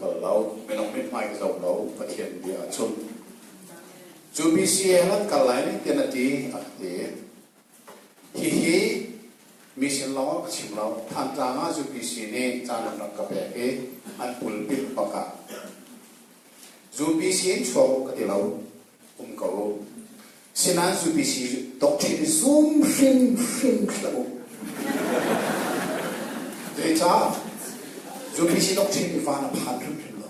bal lo. Minung mithmai ka zoh lo. Pathian bia a chim. Cu BCA han kal lai ning tiah na ti a ka ti. Hihi mi sin lawng ah ka chim lo. Thantlang ah UPC nih caan an rak ka pek i an pulpit bak ah UPC in chuak u ka ti lo. Um ko u. Sinain UPC doctrine zum hrimhrim hlah u. Zeicah? UPC doctrine i van a phan hrimhrim lo.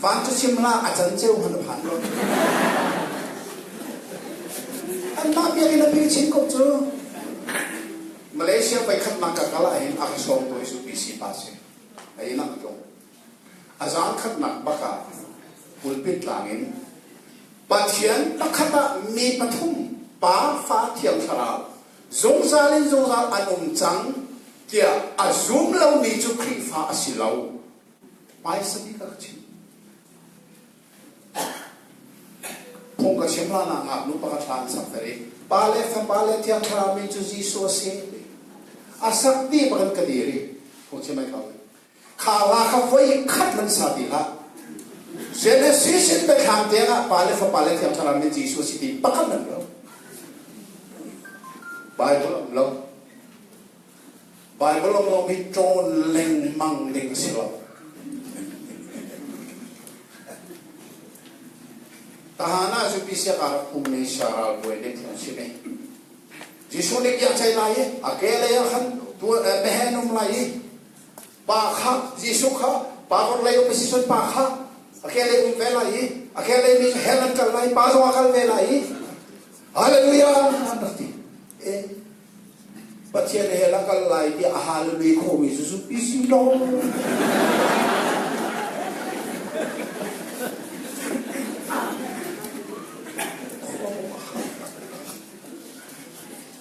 Van cu chim hlah, a canceu hmanh a phan lo. Anmah biakinn a phi chin ko cu. Malaysia voikhatnak ka kal ahhin a ka sawm tu hi UPC pa si. A inn ah ka tlung. A zaan khatnak bak ah pulpit tlang in Pathian pakhat ah mi pathum Pa, Fa, Thiang Thlarau zungzal in zungzal an um cang tiah a zum lomi cu Khrihfa a si lo. Hmaisa bik ah ka chim. Phung ka chim hlan ah ngaknu pakhat hla an sakter i Pa le Fapa le Thiang Thlarau min cu Jesuh a si. A sak dih bak in ka dir i phung chim ai kho. Kha hla kha voi khat hmanh sa ti hlah. Genesis in biathlam tiang ah Pa le Fapa le Thiang Thlarau nih Jesuh si ti pakhat hmanh lo. Bible um lo. Bible um lo mi ṭawn lengmang ding si lo. Tahan ah cu pisiak ah rak ummi saral buai nih phung chim i Jesuh nih biak cai lai i a ke lei ah khan meheh an um lai i Pa kha Jesuh kha pa lei um a si cun pa kha a ke lei um ve lai i a ke lei mi cu hell an kal lai pa zong a kal ve lai i hallelujah an rak ti e Pathian hell a kal lai ti a hallelujah khomi cu zu isi lo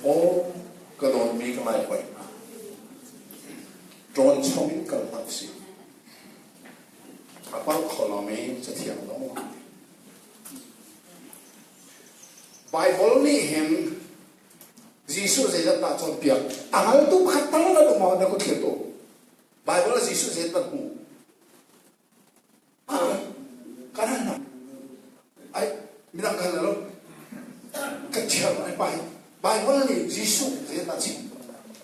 Oh, ka dawtmi ka lai hoi hna. Ṭawn chom in kal hlah usih. A palh kho lomi Cathiang zong a um. Baibal nih hin Jesuh zeizat dah cawnpiak? A hngaltu pakhat tal nan um maw? Na kut thlir tu. Baibal ah Jesuh zeizat kan hmu? Kan hal hna. Ai, midang kan hal lo. Kan thiam ai pai. Bible nih Jesuh zeizat dah chim?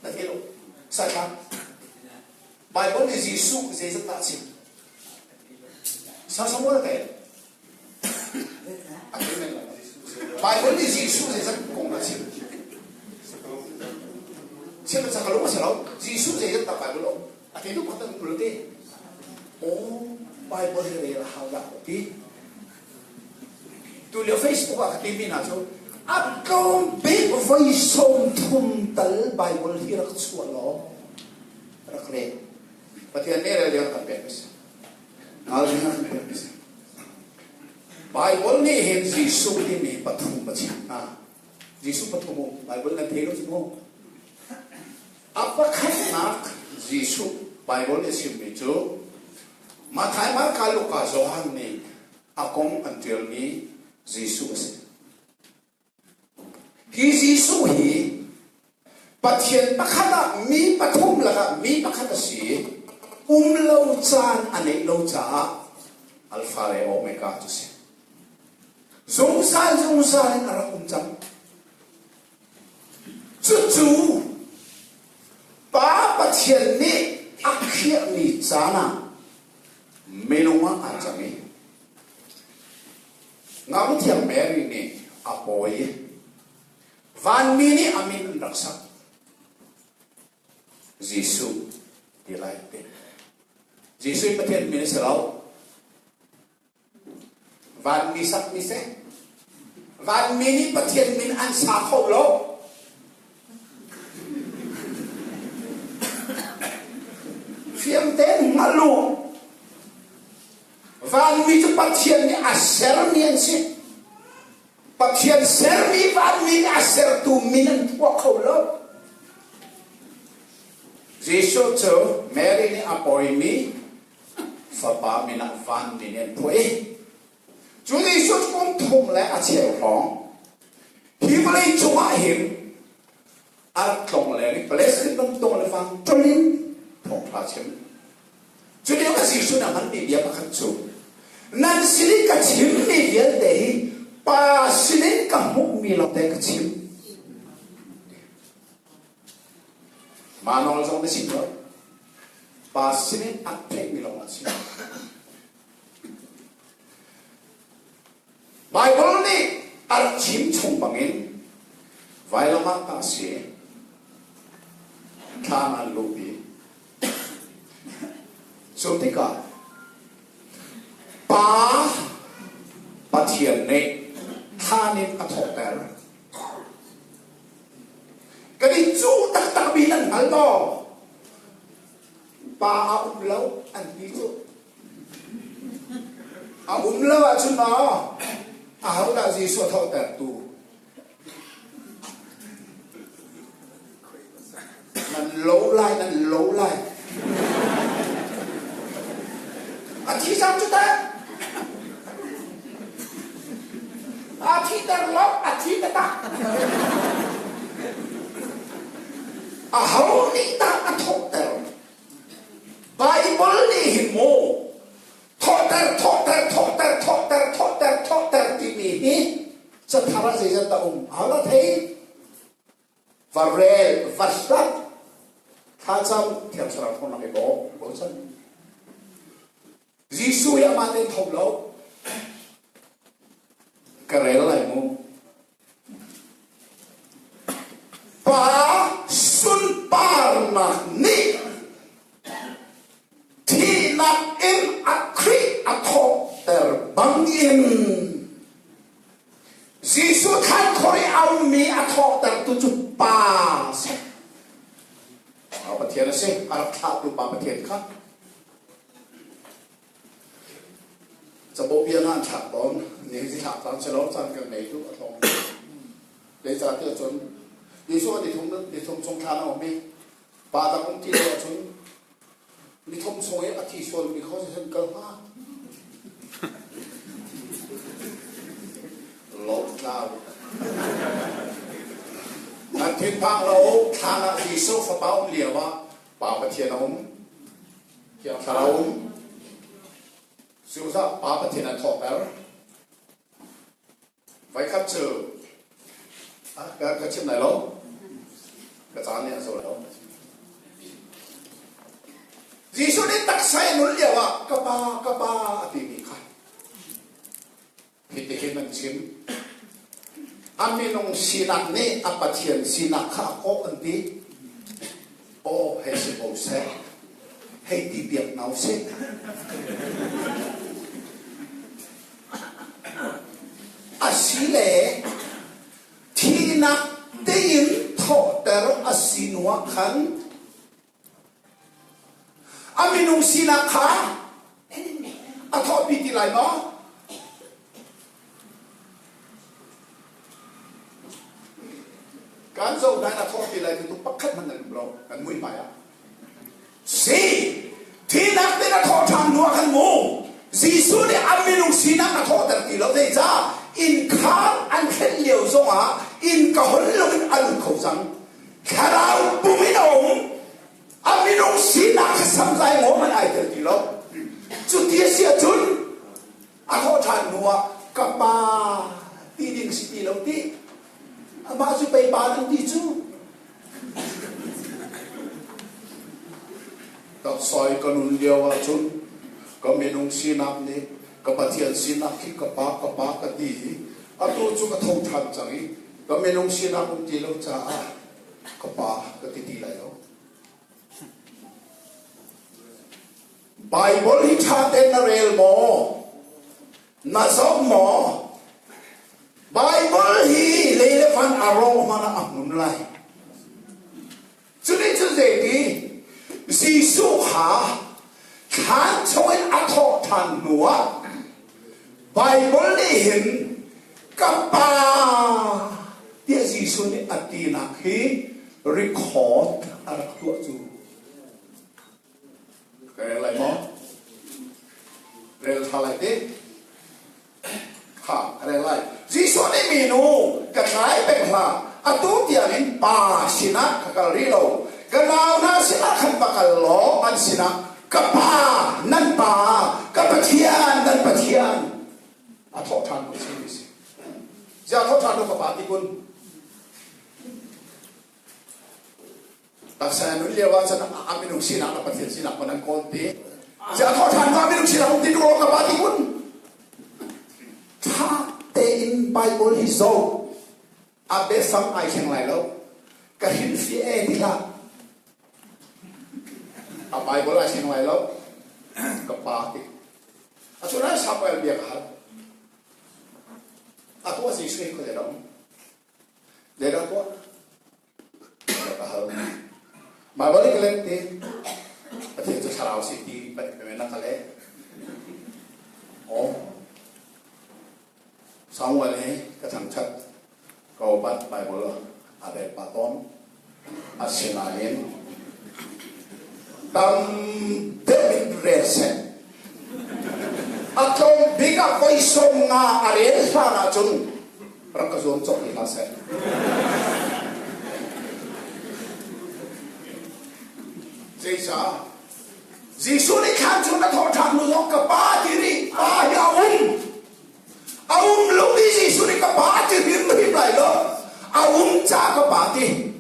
Na thei lo. Sai Bible nih Jesuh zeizat dah chim? Sa Samuel te. Bible nih Jesuh zeizat kong dah chim? Chim sa ka lung a si lo. Jesuh zeizat dah Bible um? A ti tu pakhat an te. Aw, Bible hi rel a hau dah ka ti. Tu lio Facebook ah ka timi hna cu a tlawm bik voi 30 tal Bible hi rak chuah law rak rel. Pathian nih rel ding kan pek si. Ngal ding kan pek si. Bible nih hin Jesuh timi pathum a chim hna. Jesuh pathum um. Bible nan thei lo cu mu. A pakhatnak Jesuh Baibal nih a chimmi cu Matthai, Marka, Luka, Johan nih a kong an ṭialmi Jesuh a si. Hi Jesuh hi Pathian pakhat ah mi pathum lakah mi pakhat a si. Um lo caan a neih lo caah Alpha le Omega cu a si. Zungzal zungzal in a rak um cang. Cucu Pa Pathian nih a khiahmi caan ah minung ah aa cang i Ngaknu Mary nih a pawi i vanmi nih a min an rak sak. Jesuh ti lai ti. Jesuh hi Pathian min a si lo. Vanmi sakmi seh. Vanmi nih Pathian min an sa kho lo. Fiang tein hngalh u. Vanmi cu Pathian nih a sermi an si. Pathian sermi vanmi nih a sertu min an phuah kho lo. Jesuh cu Mary nih a pawimi Fapa min ah vanmi nih an phuah i cu Jesuh kum thum le a cheu hrawng hi vawlei cungah hin a rak tlong leng i Palestine ram tung le fang ṭol in thawngṭha chim. Cu lio a si. Jesuh nih a hmanmi bia pakhat cu nan sin i ka chimmi vialte hi Pa sinin ka hmuhmi lawngte ka chim. Ma nawl zong na chim lo. Pa sinin a theihmi lawng a chim. Baibal nih a rak chim chung bangin vailam ah tah si thlan an luhpi. Cu tikah Pa Pathian nih thlan in a thawhter. Kan i cuh taktakmi nan hngal maw? Pa a um lo an ti cu. A um lo ahcun maw ahodah Jesuh a thawhtertu? Nan lo lai, nan lo lai. A thi cang cu teh. A thiter lo, a thi taktak. Aho nih dah a thawhter? Baibal nih hin mu thawhter, thawhter, thawhter, thawhter, thawhter, thawhter timi hi cathar ah zeizat dah um? Aho dah thei? Va rel, va hlat, thlacam, Thiang Thlarau thawngnak i bawm, bochan. Jesuh hi amah tein tho lo. Ka rel lai mu. Pa sunparnak nih thihnak in a Khrih a thawhter bangin Jesuh thlan khor i a ummi a thawhtertu cu Pa a si. Pa Pathian a si. A rak thlahtu Pa Pathian kha. Capo bia na an thlak tawn. Ni hi thlak caan si lo, caan kan nei tu a tlawm. Zeicahtiah cun Jesuh ni thum ni thum chung thlan a um i pa dang um ti lo ahcun ni thum chung i a thi sualmi kho sin kal hnga. Lotlau. Nan thinphang lo, thlan ah Jesuh fapa um lio ah Pa Pathian a um. Thiang Thlarau Cuza Pa Pathian an thawhter. Voikhat cu ka chim lai lo. Ka caan nih a zo lo. Jesuh nih taksa in nun lio ah ka pa ka pa a timi kha hitihin an chim. A minung sinak nih a Pathian sinak kha a kawh an ti. Aw hei si ko seh. Hei ti piak hna usih. Asile thihnak tein thawhter a si hnu ah khan A minung sinak kha a thawhpi ti lai maw? Kan zoh nain a thawhpi lai ti tu pakhat hmanh nan um lo kan muihmai ah. Si, thihnak tein a thawh ṭhan hnu ah khan mu Jesuh nih a minung sinak a thawhter ti lo zeicah innkhar an thlen lio zongah inn ka hon loin a lut kho cang. Thlarau pum in a um. A minung sinak kha samzai ngaw man ai tel ti lo. Cuti a si ahcun a thawh ṭhan hnu ah ka pa ti ding si ti lo ti. Amah cu pei pa nan ti cu. Taksai ka nun lio ahcun ka minung sinak nih ka Pathian sinak khi ka pa ka pa ka ti i atu cu ka tho ṭhan cang i Ka minung sinak um ti lo caah ka pa ka ti ti lai lo. Bible hi ṭha tein na rel maw? Na zoh maw? Bible hi lei le van a rawh hmanh ah a hmun lai. Cunih cun zeiti? Jesuh kha thlan chungin a thawh ṭhan hnuah Baibal nih hin ka Pa tiah Jesuh nih a tinak hi record a rak tuah cu. Ka rel lai maw? Rel ṭha lai te. Kha a rel lai. Jesuh nih minu ka tlai peng hlah. Atu tiangin pa sinah ka kal rih lo. Ka nau hna sinah khan va kal law an sinah ka pa nan pa. kun. Taksa nun lio ah cun a minung sinak le Pathian sinak man an kawl ti. Ziah a thawh ṭhan hnga minung sinak um ti duh ka pa ti kun. Ṭha tein Bible hi zoh. A biafang ai thleng lai lo. Ka hrilhfiah e ti hlah. A Bible ai thleng lai lo. Ka pa ti. A cu lai Samuel bia ka hal. A tuah Jesuh hi khuazei dah um? Zeidah tuah? Ka hal. Bible ka leng ti. Pathian cu thlarau si ti na ka leh. Oh. Samuel hi ka thangṭhat ka upat Bible a rel pah tawn. Asinain tam deuh in rel seh. A tlawm bik ah voi 50 a rel hlan ahcun rak ka zuam cawk ti hlah seh. Zeicah? Jesuh nih khan cu na thawh ṭhan hnu zong ka pa ti rih, pa hi a um. A um lomi Jesuh nih ka pa ti hrimhrim lai lo. A um ca ka pa ti.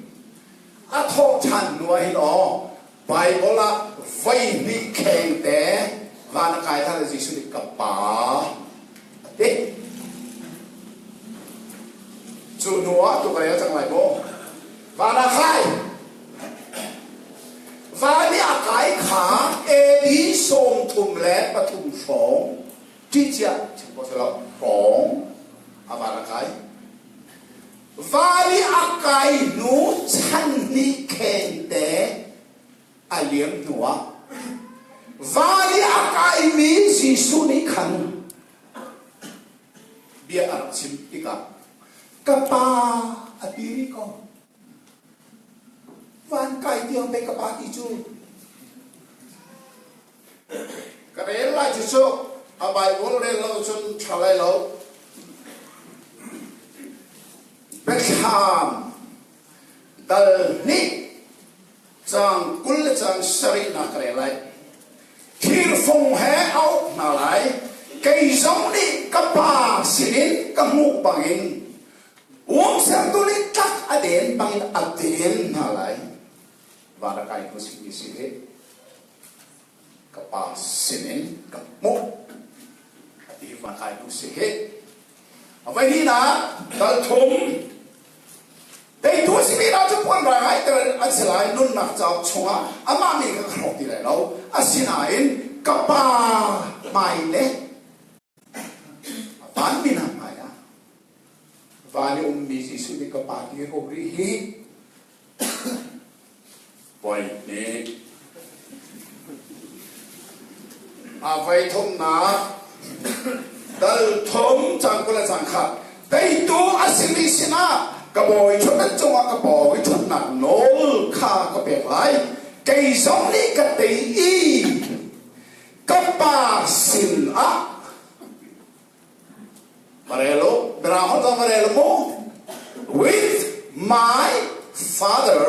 A thawh ṭhan hnu ah hin aw Bible ah voi hnih kheng te van a kai ṭhan Jesuh nih ka pa a ti. Cu hnu ah tu ka rel cang lai maw? Van a kai. Van i a kai kha AD 33 hrawng ṭihcia chim ko selaw hrawng a van a kai. Van i a kai hnu chan hnih khengte a liam hnuah van i a kaimi Jesuh nih khan bia a rak chim tikah ka pa a ti rih ko. Van kai tiang pei ka pa ti cu. Ka rel lai cu cu a Bible rel lo cun ṭha lai lo. Biathlam dal hnih caang 20 le caang sarihnak ka rel lai. Thirfung he a uk hna lai. Kei zong nih ka pa sinin ka hmuh bangin Umsertu nih tlak a den bangin a den hna lai. Van a kai hnu simi si hi ka pa sinin ka hmuh a ti van kai hnu si hi. A voi hnihnak dal thum teitu a simi hna cu puan rai ngai ter an si lai nunnak cauk chungah amah mi kha ka hrawk ti lai lo. Asinain ka pa hmai le vanmi hna hmaiah van i ummi Jesuh nih ka Pa ti ko rih hi voi hnih a voi thumnak dal thum cang 20 le cang khat teitu a simi sinah ka bawi ṭhutdan cungah ka bawi ṭhutnak nawl kha ka pek lai kei zong nih ka tei i Ka pa sinah Marelo, Mirang holh marelo mu. With my father,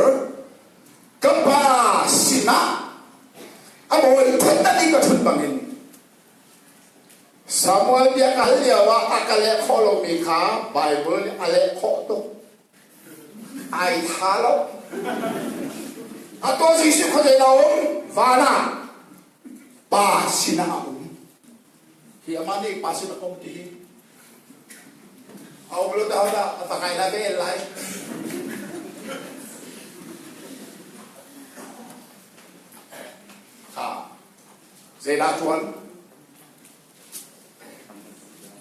ka pa sinah a bawi thutdan i ka ṭhut bangin Samuel bia ka hal lio ah a ka leh khawh lomi kha Bible nih a leh khawh tuk. Ai tha lo. Atu Jesuh khuazei na um? Van ah. Pa sinah a um. Hi amah nih pa sinah ka um ti hi. A um lo dah dah a takai lai ve lai. Kha zeidah tuan?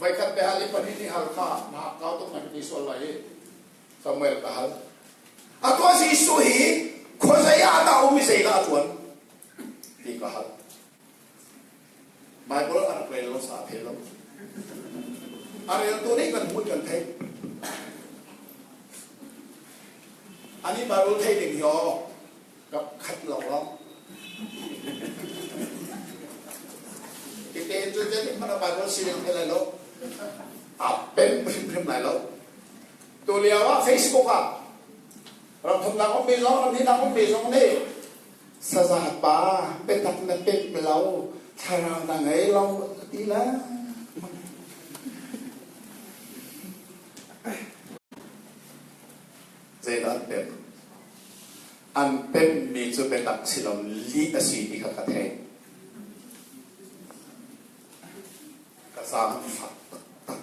Voikhat behal i pahnih nih hal kha na kau tuk na ka ti sual lai i Samuel ka hal. A tuah Jesuh hi khuazei ah dah um i zeidah a tuan? Ti ka hal. Bible a rak rel lo sa a lo. A reltu nih kan hmuh kan theih. Ani Bible thei ding hi aw ka khat lawnglawng. Tete cu jen hmanh a Bible sining thei lai lo. A pem hrimhrim lai lo. Tu lio ah Facebook ah ram thumnak ummi zong ram hnihnak ummi zong nih saza pa biatak na pemh lo thlarau na ngei lo a ti la. An pemhmi cu biatak si lo lih a si ti kha ka theih. Ka zaang an fak taktak.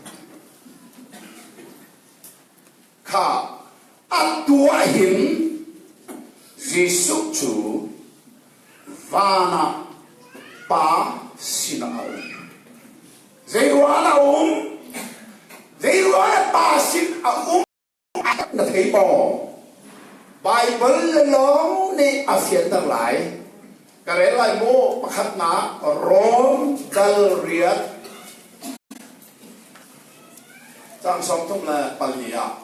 Kha a tuah hin Jesuh cu van ah Pa sinah a um. Zeiruang a um? Zeiruang ah Pa sin a um? Na thei maw? Baibal lawng nih a fianter lai. Ka rel lai mu pakhatnak Rom dal riat cang 34 ah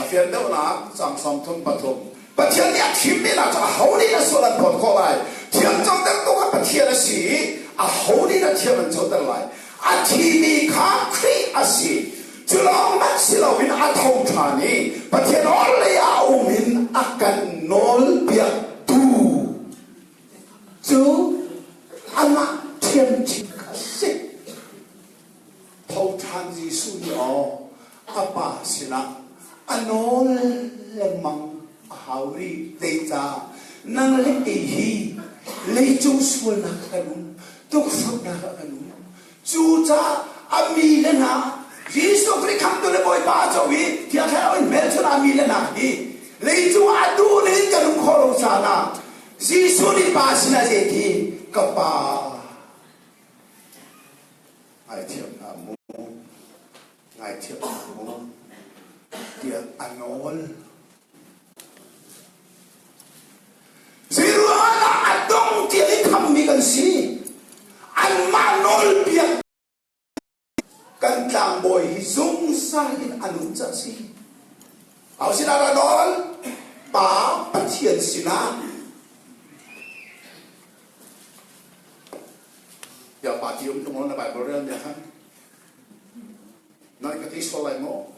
a fian deuhnak cang 33. Pathian nih a thimmi hna cu aho nih na sual an phawt khawh lai? Thiam cotertu kha Pathian a si i aho nih na thiam an coter lai? A thimi kha Khrih a si. Cu lawng hmanh si loin a tho ṭhan i Pathian orhlei ah um in a kan nawlpiaktu cu amah ṭhiamṭhim kha a si. Tho ṭhan Jesuh nih aw a Pa sinah a nawl lengmang a hau rih. Zeicah? Nang le kei hi leicung sualnak ah kan um, tukforhnak ah kan um. Cucaah a mi le hna Jesuh Khrih khamtu le Bawipa a co i Thiang Thlarau in hmelchunh a mi le hna hi leicung ah a duh ning kan um khawh lo caan ah Jesuh nih Pa sinah zeiti ka Pa ngaithiam hna mu ngaithiam hna mu tiah a nawl. Zeiruangah a dong tiang i khammi kan si? Anmah nawlpiak kan tlangbawi hi zungzal in a nun ca si. Aho sinah dah nawl? Pa Pathian sinah. Ya pa ti um tung na Bible rel ne khan. Noi ka ti sual lai maw?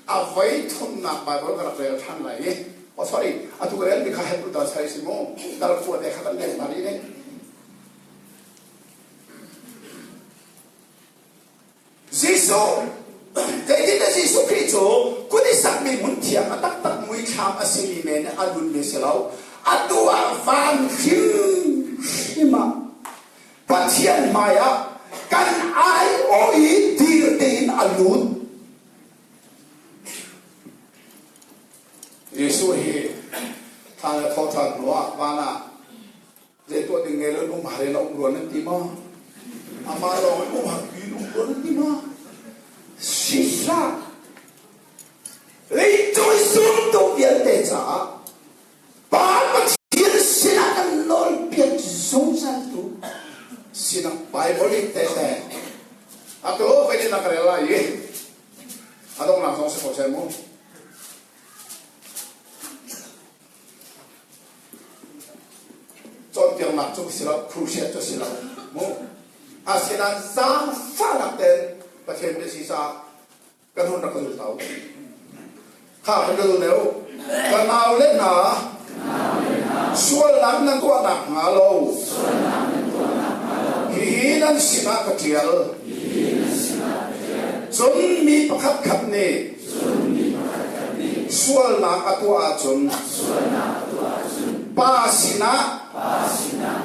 A voi thumnak Bible ka rak rel ṭhan lai i oh sorry atu ka rel mi kha Hebrew dal sai si mu dal khua te kha kan leng hna rih ne. Jesuh zeitin dah Jesuh Khrih cu kut i sakmi hmun thiang a taktak muithlam a simi men a nunmi si lo atu ah van hrimhrim ah Pathian hmaiah kan aiawh i dir tein a lut. Jesuh hi thla le thawhṭhan hnuah van ah zei tuah ding ngei lo um har in a um rua nan ti maw? Amah lawng in um har in um rua nan ti maw? Sihlah leicung zumtu vialte caah Pa Pathian sinah kan nawlpiak zungzaltu sinah Bible in tete atu voi na ka rel lai i a donghnak zong si ko seh mu. Cawnpiaknak cu si lo, crusade cu si lo mu. Asinain zaangfahnak tein Pathian bia si caah kan hun rak zul hna u. Kha kan ka zul ne u. Ka nau le hna, sualnak nan tuahnak hnga lo, hihi nan sinah ka ṭial. Cun mi pakhatkhat nih sualnak a tuah ahcun Pa sinah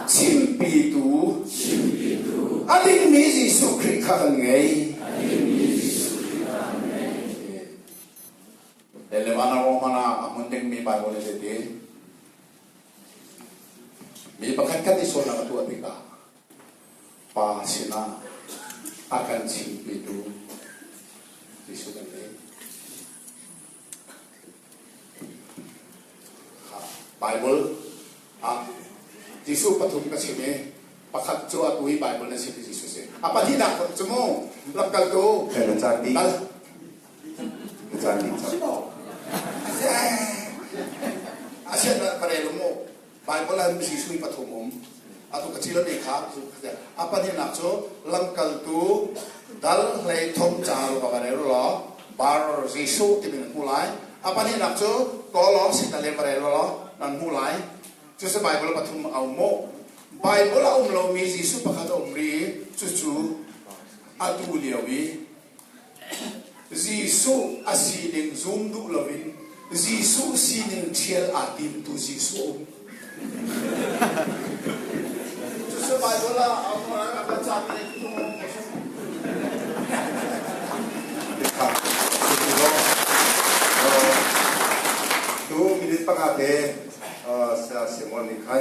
chimpitu a dingmi Jesuh Khrih kha kan ngei. Levana Romana a hmun dingmi Bible nih zeiti? Mi pakhat khat i sualnak a tuah tikah Pa sinah a kan chimpitu Jesuh kan ngei. Bible ah Jesuh pathum ka chim i pakhat cu atu i Bible na chim i Jesuh si. A pahnihnak cu mu lamkaltu Na caan dih. kal. Na caan dih cang. Asian na parel mu Bible ah Jesuh i pathum um. Atu ka chilo mi kha a pahnihnak cu lamkaltu dal hlei thum ca ru ka rel law bar Jesuh timi nan hmu lai. A pahnihnak cu kawlawng sinale va rel law nan hmu lai. Cucu Bible pathum a um mu. Bible a um lomi Jesuh pakhat a um rih i cucu atu lio i Jesuh a sining zum duh loin Jesuh sining ṭhial aa timtu Jesuh a um. Cucu Bible ah a um a kan cami Tu minute panga te Simon nih khan.